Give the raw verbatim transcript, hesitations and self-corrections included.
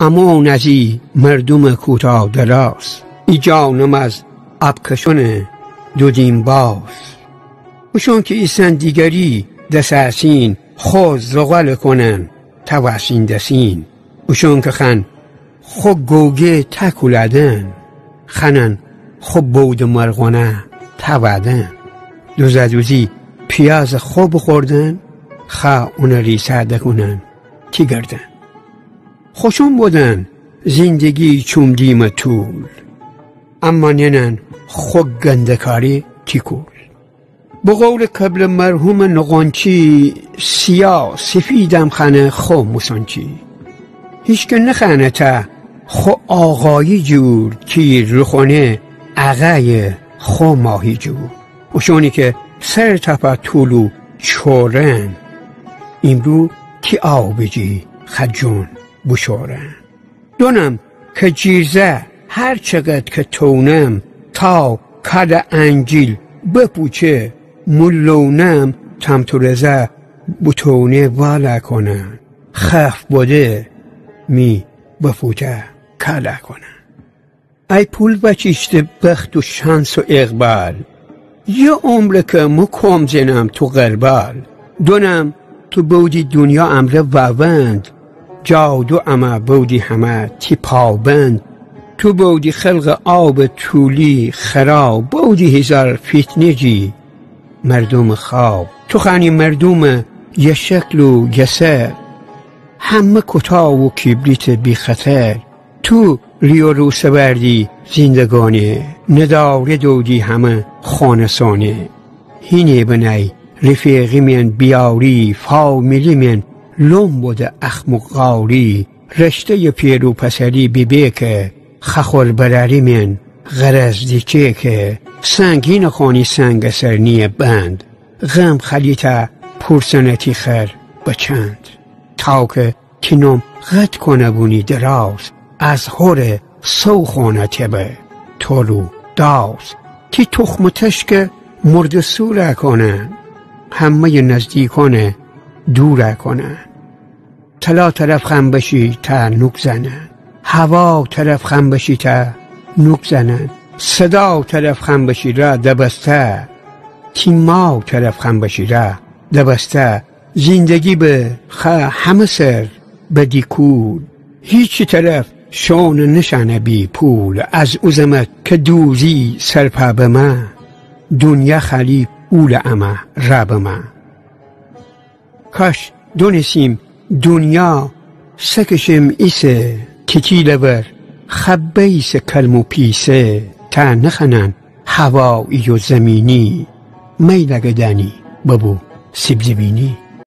امون ازی مردومٚ کوتاه دراز، ای جانم از آبکشونٚ دودیم باز. اوشون کی ایسن دیگری دساسین، خو زغال کونن تواسین دسین. اوشون کی خن خو گوگه تاکولادن، خنن خو بودٚ مرغونه تاوادن. دوزادوزی پیاز خو بوخوردن، خا اونٚ ریسه دکونن تی گردن. خوشون بودن زندگی چوم دیمٚ طول، اما ننن خو گندکاری تی کول. به قولٚ کبلٚ مرحومٚ نقونچی، سیاه سفیدم خنه خو موسونچی. هیچکه نخنه تا خو آقایی جور، کی روخونه آقای خو ماهی جور. اوشونی کی سر تپه طول و چورن، ایمرو تی آو بجی خجون بوشورن. دونم کی جیرزه هر چقد کی تونم، تا کادٚ انجیل بپوچه مو لونم، تام تورزه بوتونه والا کونن، خف بوده می بفوته کالا کونن. ای پول بچیشته بخت و شانس و اقبال، یه عمره کی مو کوم زنم تو غربال. دونم تو بودی دونیا امرأ واوند، جادو امه بودی همه تی پابند. تو بودی خلقٚ آبٚ طولی خراب، بودی هیزار فیتنه جی مردومٚ خواب. تو خانی مردومٚ یه شکل و یه سر، همه کوتاه و کیبریتٚ بی‌خطر. تو ریو روسه بردی زندگانی، نداره دودی همه خانه سانه. هینه بنای رفیقی من بیاری، فامیلی من لوم بوده اخم و غاری. رشته‌یٚ پئر و پسری بیبه کی، خاخور براری من غرض دیچه کی، سنگین خانی سنگ سر نیه بند. غم خلیته پورسنه تی خر بچند. تا کی تی نوم قد کونه بونی دراز، از هوره سو خونه تبه تولو داز. تی تخم تشک مرده سوره کونه، همه‌یٚ نزدیکونه دوره کونه. طلا طرف خم بشی تا نوک زنن، هوا طرف خم بشی تا نوک زنن، صدا طرف خم بشی را دبسته، تی ما طرف خم بشی را دبسته. زندگی به خا همه سر بدی کول، هیچی طرف شون نشانه بی پول. از او زمت کی دوزی سرپا بمه، دونیا خالی اول امه را بمه. کاش دونسیم دونیا سکشم ایسه، تیتیله ور خبه ایسه کلم و پیسه، تا نخنن هوایی و زمینی، میل اگه دانی ببو سیب زمینی.